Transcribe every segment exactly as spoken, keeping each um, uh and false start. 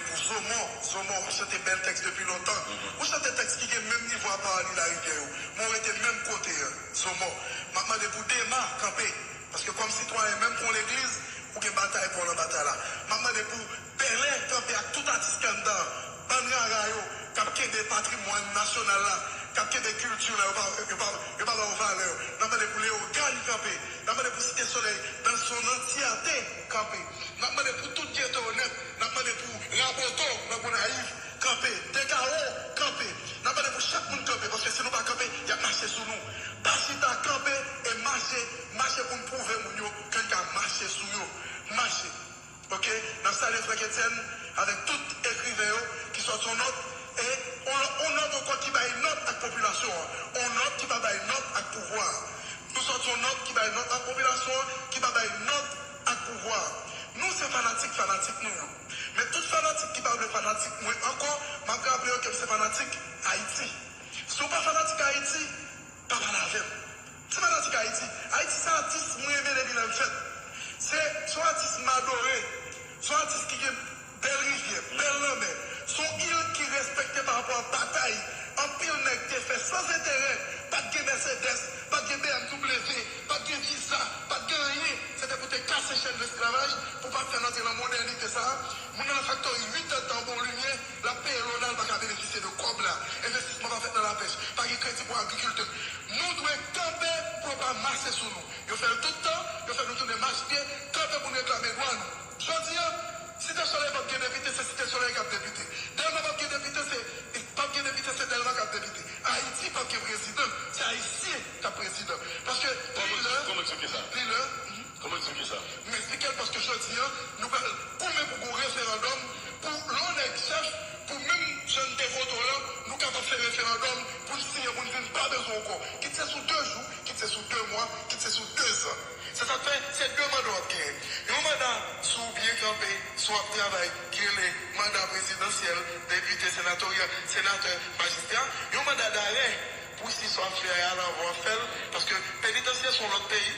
Pou Zomò, Zomò, w ap chante bèl tèks depi lontan. Ou chante tèks ki gen menm nivo a pawòl Lil Larivyè yo. Men w rete menm kote a, Zomò. M ap mande pou Dema kanpe. Paske kòm sitwayen, menm pou yon legliz, ou gen batay pou w nan batay la. M ap mande pou Bèlè kanpe ak tout atis k anndan an. Bann rara yo k ap kenbe patrimwàn nasyonal la, k ap kenbe kilti la, yo pa, yo pa, yo pa ba yo valè. N ap mande pou Leyogàn kanpe. N ap mande pou Site Solèy dans son entièreté kanpe. N ap mande pou tout geto yo nèt. N ap mande pou Raboto nan Gonayiv kanpe. Dekawo kanpe. N ap mande pou chak moun kanpe, paske si nou pa kanpe, y ap mache sou nou. Pa chita, kanpe e mache, mache pou n pwouve moun yo ke n ka mache sou yo. Mache. Oke? N ap salye Franck Etienne avèk tout ekriven yo ki sòti yon nòt, e yon, yon nòt ankò ki bay nòt ak popilasyon an, yon nòt ki pa bay nòt ak pouvwa a. Nou sòti yon nòt ki bay nòt ak popilasyon an, ki pa bay nòt ak pouvwa a. Nou se fanatik fanatik nou yo. Men tout fanatik ki pa vle fanatik mwen ankò, m ap raple yo ke m se fanatik Ayiti. Si w pa fanatik Ayiti, pa pale avè m. Se fanatik Ayiti. Ayiti se atis mwen renmen depi lè m fèt. Se, se yon atis m adore. Se yon atis ki gen bèl rivyè, bèl lanmè. Se yon il ki respekte pa rapò a batay anpil nèg te fè san enterè. Pa t gen Mercedes, pa t gen B M W, pa t gen viza, pa t gen anyen. Se te pou te kase chèn lesklavaj, pou pa t fè n antre nan modènite sa a. Moun nan nan faktori uit èdtan, bon limyè, l ap peye lona, l pa ka benefisye de kòb la. Envestisman pa fèt nan lapèch. Pa gen kredi pou agrikiltè. Nou dwe kanpe pou yo pa mache sou nou. Yo fè l tout tan, yo fè nou tounen mach pye, kanpe pou n reklame dwa nou. Jodi a, Site Solèy p ap gen depite, se Site Solèy k ap depite. Dèlma p ap gen depite, se, p ap gen depite, se Dèlma k ap depite. Ayiti p ap gen prezidan, se Ayisyen k ap prezidan. Paske li lè, li lè, Kòman eksplike sa? M eksplike l paske jodi a, nou pral goumen pou gon referandòm, pou lè yon nèg chèf, pou menm jan n te vote w lan, nou kapab fè referandòm, pou n siyen, pou n di n pa bezwen w ankò. Kit se sou de jou, kit se sou de mwa, kit se sou de zan. Se sa k fè, se de manda w ap genyen. Yon manda si w byen kanpe, si w ap travay, ki rele manda prezidansyèl, depite, senatoryal, senatè, majistra. Yon manda darè, pou si sa w ap fè a, la w ap fè l, paske penitansye se yon lòt peyi.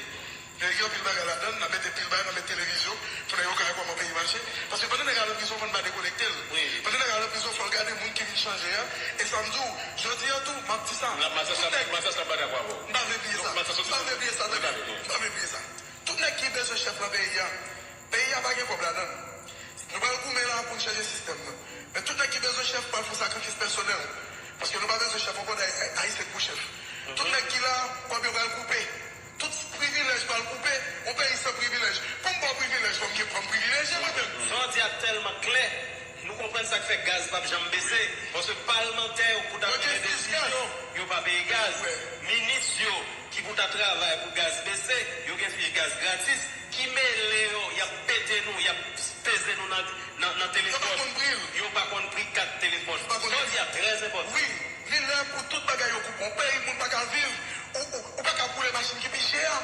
Yo gen anpil bagay ladan l, n ap mete pil bagay, n ap mete televizyon, pou nèg yo ka wè kòman peyi mache. Paske pandan nèg la nan prizon, fò n pa dekonekte l. Wi. Pandan nèg la nan prizon, fò l gade moun ki vin chanje a. E sa m di w, jodi a tou, m ap di sa. Tout nèg, m pa vle bliye sa. M pa vle bliye sa, tande. M pa vle bliye sa. Tout nèg ki bezwen chèf nan peyi a, peyi a pa gen kòb ladan l. Nou pral goumen la pou n chanje sistèm nan. Men tout nèg ki bezwen chèf pral fè yon sakrifis pèsonèl. Paske nou pa bezwen chèf ankò, Ayisyen k pou chèf. Tout nèg ki la, kòb yo pral koupe. Tout privilèj pral koupe. Yon peyi san privilèj. Pou m ba w privilèj, fò m gen, fò m privilèje mwen menm. Sa w di a tèlman klè, nou konprann sa k fè gaz p ap janm bese. Paske palmantè yo pou ta pran desizyon, yo pa peye gaz. Minis yo ki pou ta travay pou gaz bese, yo gen fich gaz gratis. Ki mele yo, y ap pete nou, y ap peze nou nan, nan, nan telefòn. Yo pa konn pri l. Yo pa konn pri kat telefòn. Yo pa konn pri l. Sa w di a trè enpòtan. Wi, li lè pou tout bagay yo koupe. Yon peyi moun pa ka viv, ou, ou, ou pa ka boule machin ki pi chè a.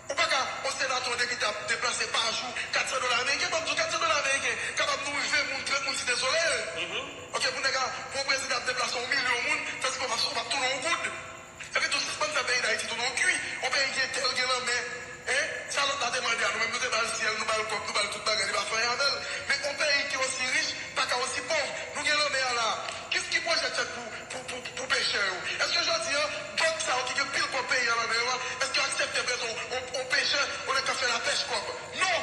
Ou pa ka, yon senatè, yon depite ap deplase pa jou, kat san dola ameriken, ban m di w, kat san dola ameriken kapab nouri ven moun, trant moun Site Solèy. Oke, pou nèg la, pou yon prezidan ap deplase yon milyon moun, tandiske w p ap, w p ap tounen yon goud. Epi tou, sispann fè peyi Dayiti tounen yon kwi. Yon peyi gen tè, l gen lanmè. Hein? Sa lòt la te mande a, nou menm nou te ba l syèl, nou ba l kòb, nou ba l tout bagay, li pa fè anyen avè l. Men yon peyi ki osi rich pa ka osi pòv. Nou gen lanmè a la. Kis ki pwojè k fèt pou, pou, pou, pou pechè yo? Èske jodi a, bank sa yo ki gen pil kòb peyi a nan men yo a, èske yo aksepte prete yon, yon, yon pechè, yon nèg k ap fè lapèch kòb? Non!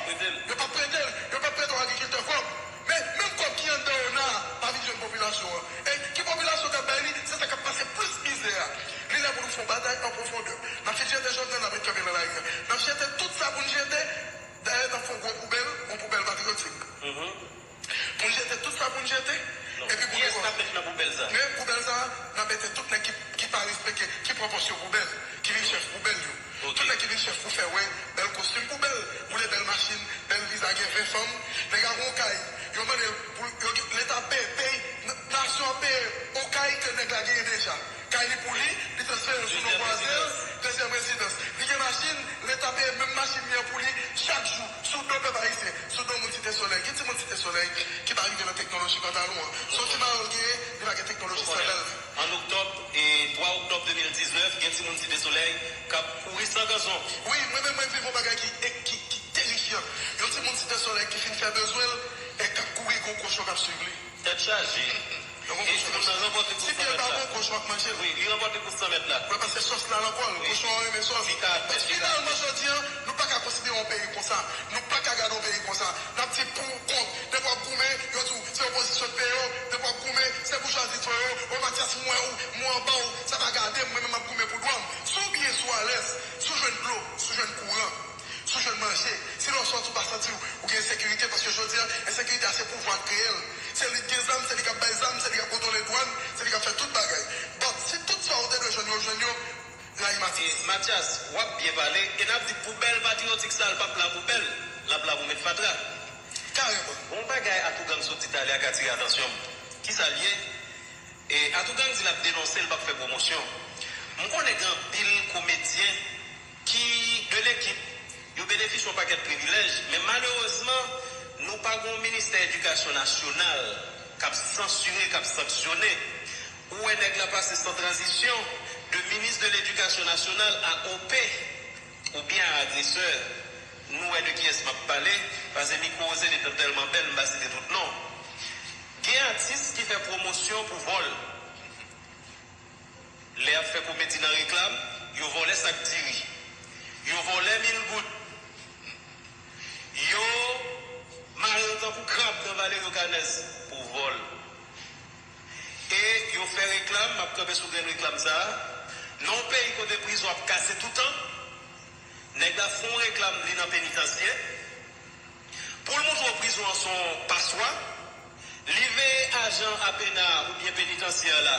Yo p ap prete l. Yo p ap prete yon agrikiltè kòb. Men, menm kòb ki anndan yo la, pa vin jwenn popilasyon an. E ki popilasyon k ap bay li? Se sa k ap pase plis mizè a. Li lè pou nou fè yon batay an pwofondè. N ap fin jete Jovenel, n ap ret kanpe nan lari a. N ap jete tout sa pou n jete. Dayè, n ap fè yon gwo poubèl, yon poubèl patriyotik. Pou n jete tout sa pou n jete. Epi pou nou... Kiyès n ap met nan poubèl sa? Men poubèl sa, n ap mete tout nèg ki, ki pa respekte, ki pran pòs yo poubèl, ki vin chèf poubèl yo. Tout nèg ki vin chèf pou fè wè, bèl kostim poubèl, boule bèl machin, bèl viza, gen ven fanm. Nèg la gon kay, yo mande l pou, yo, Leta peye, peye, nasyon an peye yon kay ke nèg la genyen deja. Kay li pou li, li transfere l sou non vwazen l, dezyèm rezidans. Li gen machin, Leta peye menm machin li an pou li chak jou, sou do pèp ayisyen, sou do moun Site Solèy. Gen timoun Site Solèy ki pa rive nan teknoloji pantalon an. Se yon ti mayò l genyen, li pa gen teknoloji sandal li. An oktòb, e twa oktòb de mil diznèf, gen timoun Site Solèy k ap kouri san kanson. Wi, mwen menm mwen viv yon bagay ki, ki, ki terifyan. Yon timoun Site Solèy ki fin fè bezwen l e k ap kouri Gon kochon k ap swiv li. Tèt chaje. Yo gon kochon k ap swiv li. Si pye l pa bon, kochon ap manje l. Wi, li ranpòte kous san mèt la. Mwen panse sòs la nan kò l, kochon an renmen sòs. Li ka. Men finalman, jodi a, nou pa ka konsidere yon peyi konsa. Nou pa ka gade yon peyi konsa. N ap di pou, kont. Depi w ap goumen, yo di w se opozisyon k peye w. Depi w ap goumen, se boujwazi k peye w. O Matyas, m wè w, m anba w, sa pa gade m, mwen menm m ap goumen pou dwa m. Si w byen, si w alèz, si w jwenn dlo, si w jwenn kouran, si w jwenn manje, si lè w sòti w pa santi w, ou gen ensekirite, paske jodi a, ensekirite a se pouvwa k kreye l. Se li k gen zam, se li k ap bay zam, se li k ap kontwole dwàn, se li k ap fè tout bagay. But, si tout sa w te dwe jwenn yo, w jwenn yo, rayi Matyas. E Matyas, w ap byen pale, e n ap di poubèl patriyotik sa a, l p ap la poubèl, l ap la pou met fatra. Kareman. Gon bagay Atougang sot di talè a k atire atansyon m. Kisa l ye? E Atougang di l ap denonse, l p ap fè pwomosyon. M konnen gen anpil komedyen ki, de lekip, yo benefisye yon pakèt privilèj, men malerezman, nou pa gen yon ministè edikasyon nasyonal k ap sansire, k ap sanksyone. Ou wè nèg la pase san tranzisyon de minis de ledikasyon nasyonal a O P oubyen a agresè. Nou wè de kiyès m ap pale, paske mikwo Roseline lan tèlman bèl, m pa site tout non. Gen atis ki fè pwomosyon pou vòl. Lè y ap fè komedi nan reklam, yo vòlè sak diri. Yo vòlè mil goud. Yo mare yo tankou krab nan Valerio Canez pou vòl. E yo fè reklam, m ap kanpe sou grenn reklam sa a, nan yon peyi kote prizon ap kase toutan, nèg la fè yon reklam, li nan penitansye, pou l montre w prizon an se yon paswa, li veye ajan APENA oubyen penitansye a la,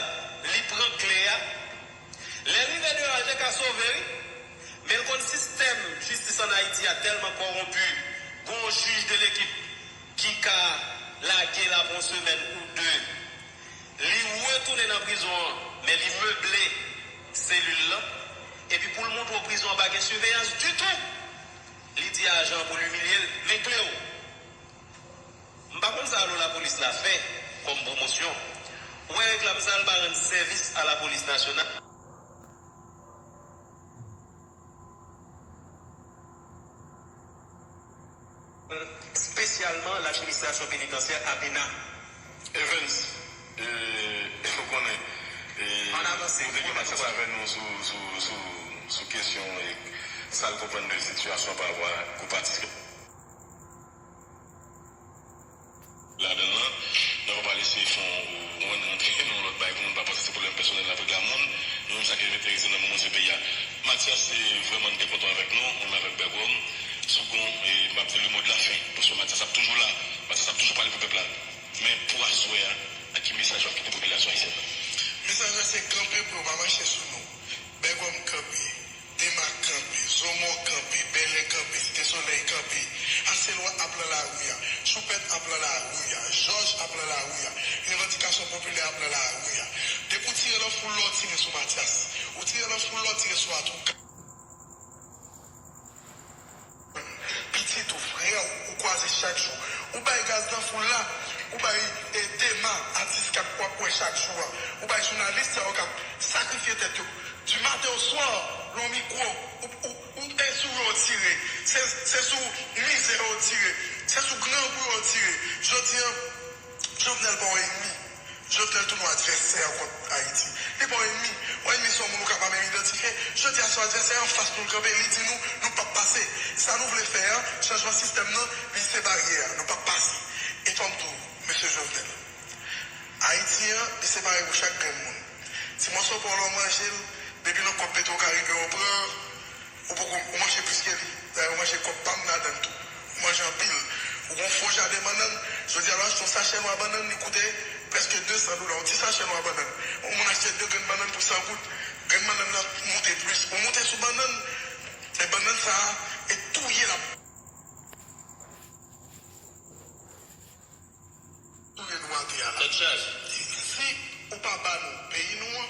li pran kle a. Lè l rive deyò a, l te ka sove, wi. Men l konn sistèm jistis ann Ayiti a tèlman kòwonpi, gen yon jij de lekip ki ka lage l apre yon semèn ou de. Li retounen nan prizon an, men li meble selil lan. Epi pou l montre w prizon an pa gen siveyans ditou, li di ajan an pou l imilye l, men kle w. M pa konn sa alo lapolis la fè kòm pwomosyon. Ou wè reklam sa a, l pa rann sèvis a lapolis nasyonal. Espesyalman ladministrasyon penitansyè APENA. Evens, e, ou konnen, e, Ann avanse, nou te gen Matyas avè nou sou, sou, sou, sou kesyon, e, sa l konprann de sitiyasyon pa rapò a gwoup atis ladan l lan, nou pa pral eseye fè yon, yon rantre nan yon lòt bagay pou moun pa panse se pwoblèm pèsonèl l ap regle a moun. Nou menm sa ki enterese nan moman se peyi a. Matyas, se vrèman n te kontan avèk nou, mwen menm avèk Bègòm, Sougon, e m ap di le mot de la fin, paske Matyas ap toujou la, Matyas ap toujou pale pou pèp la. Men pou aswè a, a ki mesaj w ap kite popilasyon ayisyèn nan? Mesaj la se kanpe pou yo pa mache sou nou. Bègòm kanpe. Dema kanpe, Zomo kanpe, Bèlè kanpe, Site Solèy kanpe, Aselwa ap nan lari a, Choupèt ap nan lari a, Jòj ap nan lari a, revandikasyon popilè ap nan lari a. Depi w tire nan foul la, w tire sou Matyas. Ou tire nan foul la, w tire sou Atougang. Pitit ou, frè w, ou kwaze chak jou. Ou bay gaz nan foul la, ou bay, e, Dema, atis k ap, w ap wè chak jou a. Ou bay jounalis sa yo k ap sakrifye tèt yo. Du matin au soir, lè w mikwo, ou, ou, ou, e sou yo w tire. Se, se sou mizè yo w tire. Se sou grangou yo w tire. Jodi a, Jovenel pa w enmi. Jovenel tounen yon advèsè kont Ayiti. Li pa w enmi. Yon enmi se yon moun ou ka pa menm idantifye. Jodi a, se yon advèsè anfas nou l kanpe. Li di nou, nou p ap pase. Sa nou vle fè a, chanjman sistèm nan, li se baryè a. Nou p ap pase. E fòm tou, mesye Jovenel. Ayiti an, li separe pou chak grenn moun. Ti mòso pa w la w manje l, depi nan kòb Petro Caribe w pran, ou poko, ou manje plis ke li. Dayè, ou manje kòb pa m ladan l tou. Ou manje anpil. Ou gon fo jaden bannann, jodi a lè w achte yon sachè nwa bannann, li koute prèske de san dola. Yon ti sachè nwa bannann. Yon moun achte de grenn bannann pou san goud. Grenn bannann nan moute plis. Ou moute sou bannann, e bannann sa a, e touye l ap touye nou atè a la. Tèt chaje. Si ou pa ba nou peyi nou an,